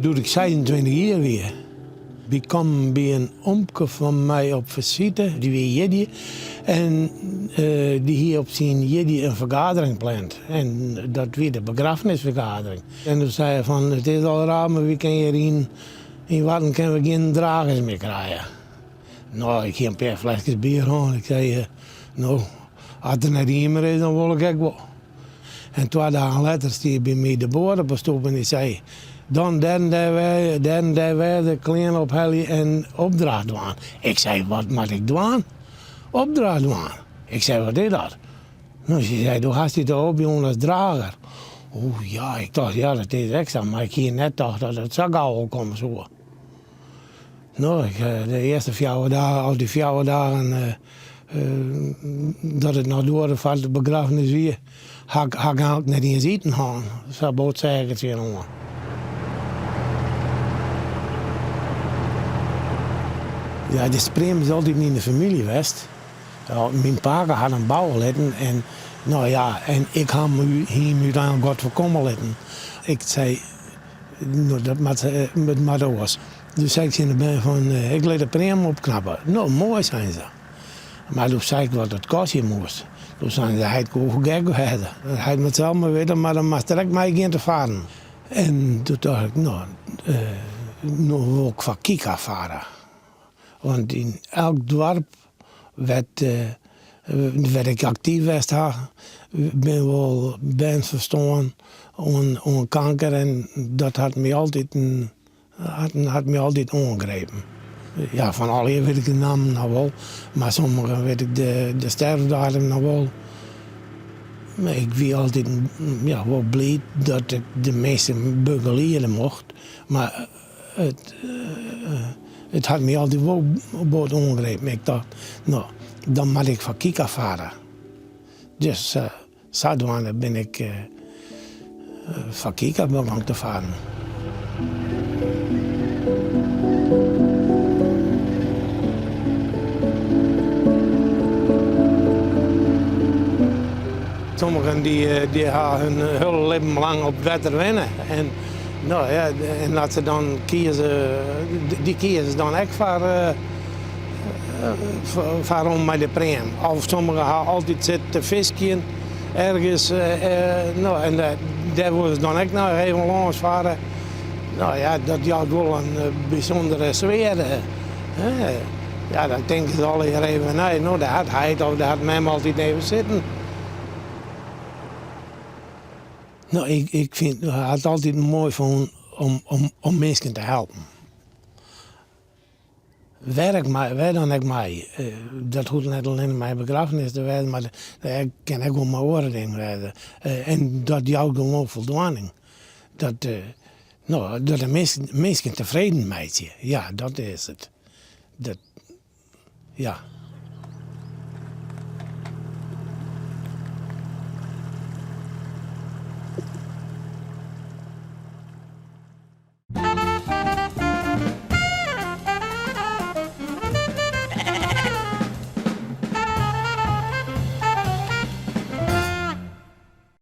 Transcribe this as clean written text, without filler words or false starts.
Doe't ik 26 jier wie, wy kamen by in omke fan my op besite, dy wie jierdei en dy hie op syn jierdei in fergadering pland en dat wie de begraffenisfergadering. En doe sei er fan it is al raar, mar wy kinne hjir yn yn Warten kinne we gjin dragers mear krije. No, ik hie in pear fleskes bier hân, ik sei no, as der net ien mear is, dan wol ik ek wol. En twa dagen letter stie by my de boade op 'e stoep en dy sei, Dan dêr en dêr wêze, dêr en dêr wêze, klean ophelje en opdracht dwaan. Ik sei, wat moat ik dwaan? Opdracht dwaan. Ik sei, wat is dat? No, sy sei, do hast dy toch opjûn as drager? O ja, ik tocht, ja, dat is ek sa, mar ik hie net tocht dat it sa gau al komme soe. No, ik, de earste fjouwer dagen, of dy fjouwer dagen dat it noch duorre foar't de begraffenis wie, ha ik eigentlik net iens iten hân. Sa bot seach ik der tsjinoan. Ja, de pream is altyd yn de famylje west. Myn pake hat him bouwe litten en no ja, en ik ha him hie him úteinlik wat foarkomme litten. Ik sei, no dat moat, it moat oars. Doe sei ik tsjin de bern fan, ik lit de pream opknappe. No, moai, seinen se. Mar doe sei ik wat it kostje moast. Doe seinen se, heit koe wol gek wêze. Heit moat sels mar witte, mar dan moatst der ek mei gean te farren. En doe tocht ik, no, no wol ik foar Kika farre. Want yn elk doarp wêr't wêr't ik aktyf west ha, binne wol bern ferstoarn oan oan kanker en dat hat my altyd hat my altyd oangrepen. Ja, fan allegear wit ik de nammen noch wol, mar sommige wit ik de sterfdatum noch wol. Ik wie altyd ja, wol bliid dat ik de minsken begeliede mocht, mar it it hat my altyd wol bot oangrepen. Ik tocht, no, dan moat ik foar Kika farre. Dus sadwaande bin ik foar Kika begûn te farren. Sommigen dy ha hun hiele libben lang op wetter wenne en no ja, en as se dan kieze, dy kieze dan ek foar foar om mei de pream. Of sommigen ha altyd sitten te fiskjen ergens, no en dêr wolle se dan ek noch even lâns farre. No ja, dat jout wol in bysûndere sfear. Ja, dan tinke se allegear even nei, no dêr hat heit of dêr hat mem altyd even sitten. No, ik, ik fyn, ha it altyd moai fûn om, om, om minsken te helpen. Wêr ek mei, wêr dan ek mei. Dat hoecht net allinnich mei begraffenis te wêzen, mar dat kin ek wol mei oare dingen wêze. En dat jout gewoan foldwaning. Dat, no, dat de minsken, minsken tefreden meitsje. Ja, dat is it. Dat, ja.